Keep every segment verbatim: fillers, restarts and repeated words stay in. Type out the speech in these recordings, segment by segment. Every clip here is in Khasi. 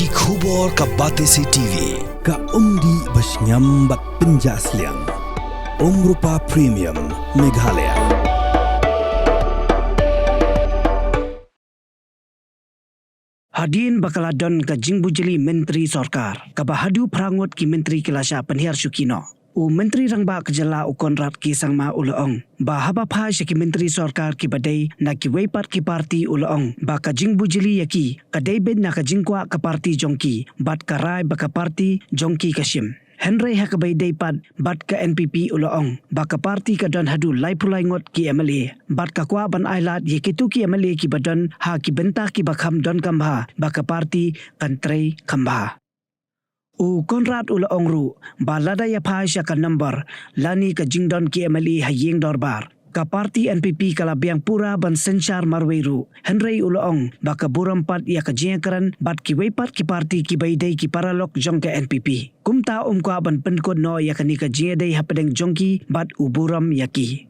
Khubor ka Batesi T V, ka umdih ba shngiam bad pynjah sliang. Umrupa Premium, Meghalaya. Hadien ba ka la don ka jingbujli myntri sorkar, kaba haduh phra ngut ki myntri ki la shah pynhiar shuki noh. U Myntri Rangbah ka jylla u Conrad K Sangma u la ong ba haba phai sha ki myntri sorkar kiba dei na kiwei pat ki parti u la ong ba ka jingbujli ïa ki ka dei beit na ka jingkwah ka parti jong ki bad ka rai ba ka parti jong ki ka shim. Hynrei ha kaba ïadei pat bad ka N P P u la ong ba ka parti ka don haduh laiphew lai ngut ki M L A bad ka kwah ban ailad ïa kito ki M L A kiba don ha ki bynta kiba kham donkam bha ba ka parti kan trei kham bha. U Conrad u la ong ruh ba lada ïa phai sha ka number lane ka jingdon ki M L A ha ïing dorbar, ka parti N P P ka la biang pura ban synshar marwei ruh. Hynrei u la ong ba ka burom pat ïa ka jingïakren bad kiwei pat ki parti kiba ïadei ki paralok jong ka N P P. Kumta um kwah ban pynkut noh ïa kane ka jingïadei hapdeng jong ki bad u burom ïa ki.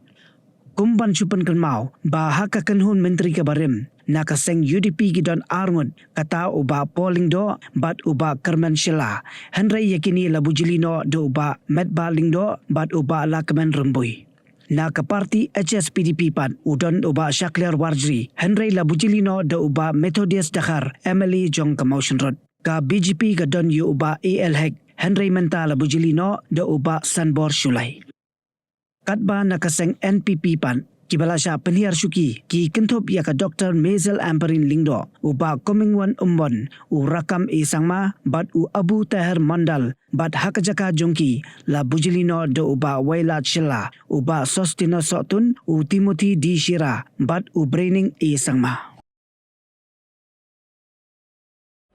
Kum ban shu pynkynmaw ba ha ka kynhun myntri kaba rim na ka seng U D P ki don ar ngut, kata u Bah Paul Lyngdoh bad u Bah Kyrmen Shylla. Hynrei ïa kine la bujli noh da u Bah Metbah Lyngdoh bad u Bah Lahkmen Rymbui. Na ka parti H S P D P pat u don u Bah Shakliar Warjri, hynrei la bujli noh da u Bah Methodius Dkhar, M L A jong ka Mawshynrut. Ka B J P ka don ïa u Bah A L Hek, hynrei mynta la bujli noh da u Bah Sanbor Shullai. Katba na ka seng N P P pat, kiba la shah pynhiar shuki ki kynthup ïa ka Doctor Maisel Ampareen Lyngdoh, u Bah Comingone Ymbon, u Rakkam A Sangma bad u Abu Taher Mondal, bad ha ka jaka jong ki la bujli noh da u Bah Wailad Shylla, u Bah Sosthenes Sohtun, u Timothy D Shira bad u Breining A Sangma.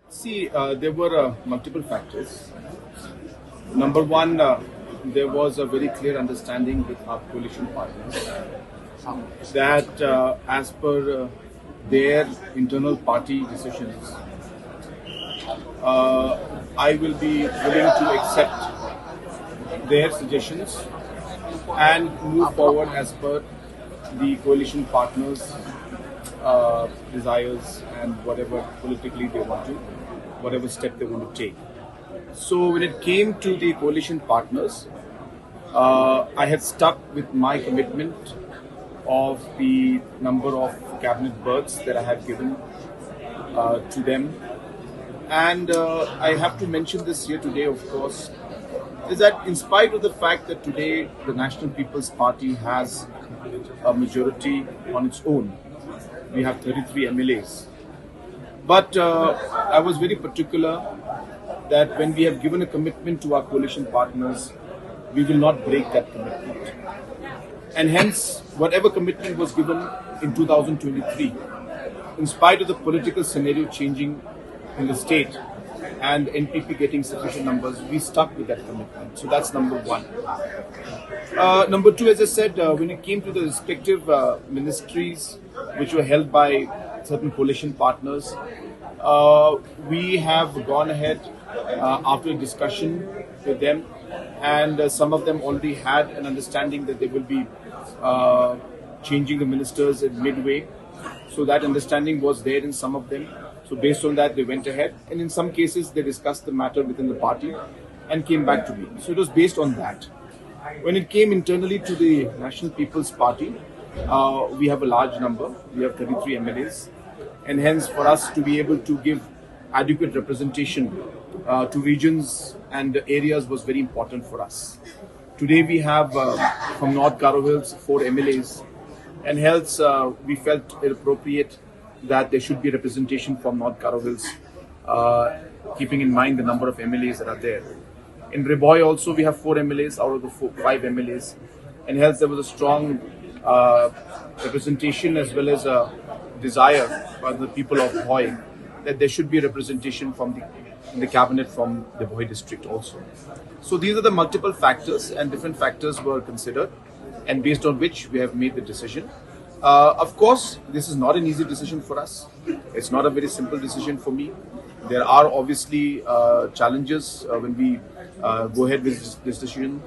See, uh, there were uh, multiple factors. Number one, uh, there was a very clear understanding with our coalition partners that, uh, as per uh, their internal party decisions, uh, I will be willing to accept their suggestions and move forward as per the coalition partners' uh, desires and whatever politically they want to, whatever step they want to take. So when it came to the coalition partners, uh, I had stuck with my commitment of the number of cabinet berths that I had given uh, to them. And uh, I have to mention this here today, of course, is that in spite of the fact that today the National People's Party has a majority on its own, we have thirty-three M L As. But uh, I was very particular that when we have given a commitment to our coalition partners, we will not break that commitment. And hence, whatever commitment was given in two thousand twenty-three, in spite of the political scenario changing in the state and N P P getting sufficient numbers, we stuck with that commitment. So that's number one. Uh, number two, as I said, uh, when it came to the respective uh, ministries which were held by certain coalition partners, uh, we have gone ahead uh, after a discussion with them, and uh, some of them already had an understanding that they will be uh, changing the ministers at midway. So that understanding was there in some of them. So based on that, they went ahead, and in some cases, they discussed the matter within the party and came back to me. So it was based on that. When it came internally to the National People's Party, uh, we have a large number. We have thirty-three M L As, and hence for us to be able to give adequate representation uh, to regions and areas was very important for us. Today we have uh, from North Garo Hills four M L As, and hence uh, we felt it appropriate that there should be representation from North Garo Hills, uh, keeping in mind the number of M L As that are there. In Ri Bhoi also we have four M L As out of the four, five M L As, and hence there was a strong uh, representation as well as a desire by the people of Bhoi that there should be representation from the, in the cabinet from the Bhoi district also. So these are the multiple factors, and different factors were considered, and based on which we have made the decision. Uh, of course, this is not an easy decision for us. It's not a very simple decision for me. There are obviously uh, challenges uh, when we uh, go ahead with this decision.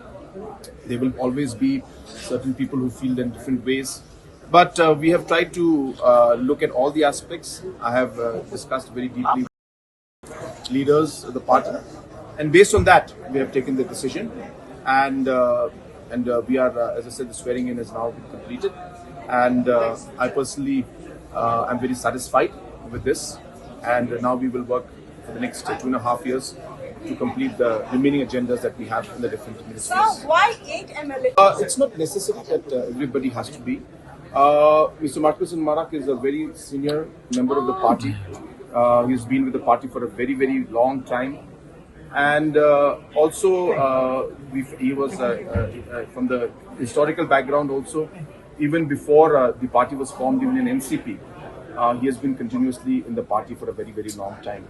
There will always be certain people who feel in different ways. But uh, we have tried to uh, look at all the aspects. I have uh, discussed very deeply. leaders of the party. And based on that, we have taken the decision. And uh, and uh, we are, uh, as I said, the swearing in has now been completed. And uh, I personally, uh, I'm very satisfied with this. And now we will work for the next two and a half years to complete the remaining agendas that we have in the different ministries. So why eight M L A? Uh, it's not necessary that uh, everybody has to be. Uh, Mister Marcuson Marak is a very senior member of the party. Uh, he's been with the party for a very, very long time. And uh, also, uh, we, he was uh, uh, uh, from the historical background also. Even before uh, the party was formed, even in N C P, uh, he has been continuously in the party for a very, very long time.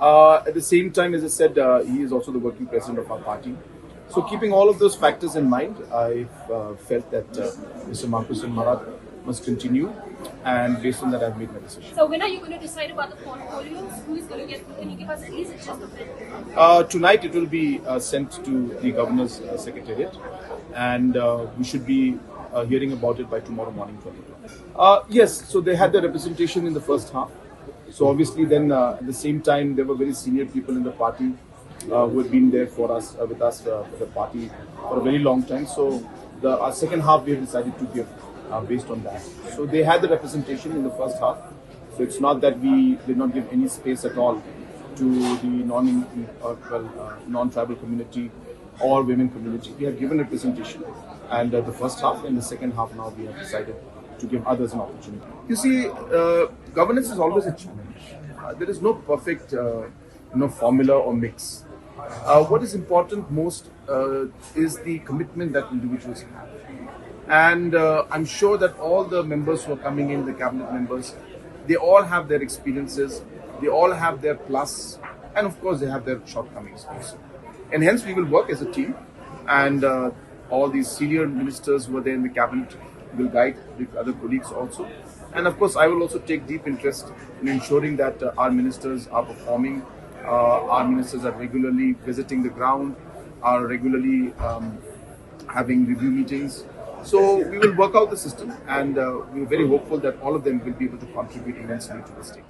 Uh, at the same time, as I said, uh, he is also the working president of our party. So, keeping all of those factors in mind, I uh, felt that uh, Mister Marcuson Marak must continue, and based on that, I've made my decision. So when are you going to decide about the portfolios? Who is going to get? Can you give us at least a gist of it? Uh, tonight, it will be uh, sent to the governor's uh, secretariat, and uh, we should be uh, hearing about it by tomorrow morning, twelve o'clock. Uh, yes, so they had the representation in the first half. So obviously, then uh, at the same time, there were very senior people in the party uh, who had been there for us, uh, with us, uh, for the party for a very long time. So the uh, second half we have decided to give uh, based on that. So they had the representation in the first half. So it's not that we did not give any space at all to the non uh, well, uh, non-tribal community or women community. We have given representation, and uh, the first half and the second half now we have decided to give others an opportunity. You see, uh, governance is always a challenge. Uh, there is no perfect, uh, you know, formula or mix. Uh, what is important most uh, is the commitment that individuals have. And uh, I'm sure that all the members who are coming in, the cabinet members, they all have their experiences, they all have their plus, and of course, they have their shortcomings also. And hence, we will work as a team, and uh, all these senior ministers who are there in the cabinet will guide the other colleagues also. And of course, I will also take deep interest in ensuring that uh, our ministers are performing. Uh, our ministers are regularly visiting the ground, are regularly um, having review meetings. So we will work out the system, and uh, we're very hopeful that all of them will be able to contribute immensely to the state.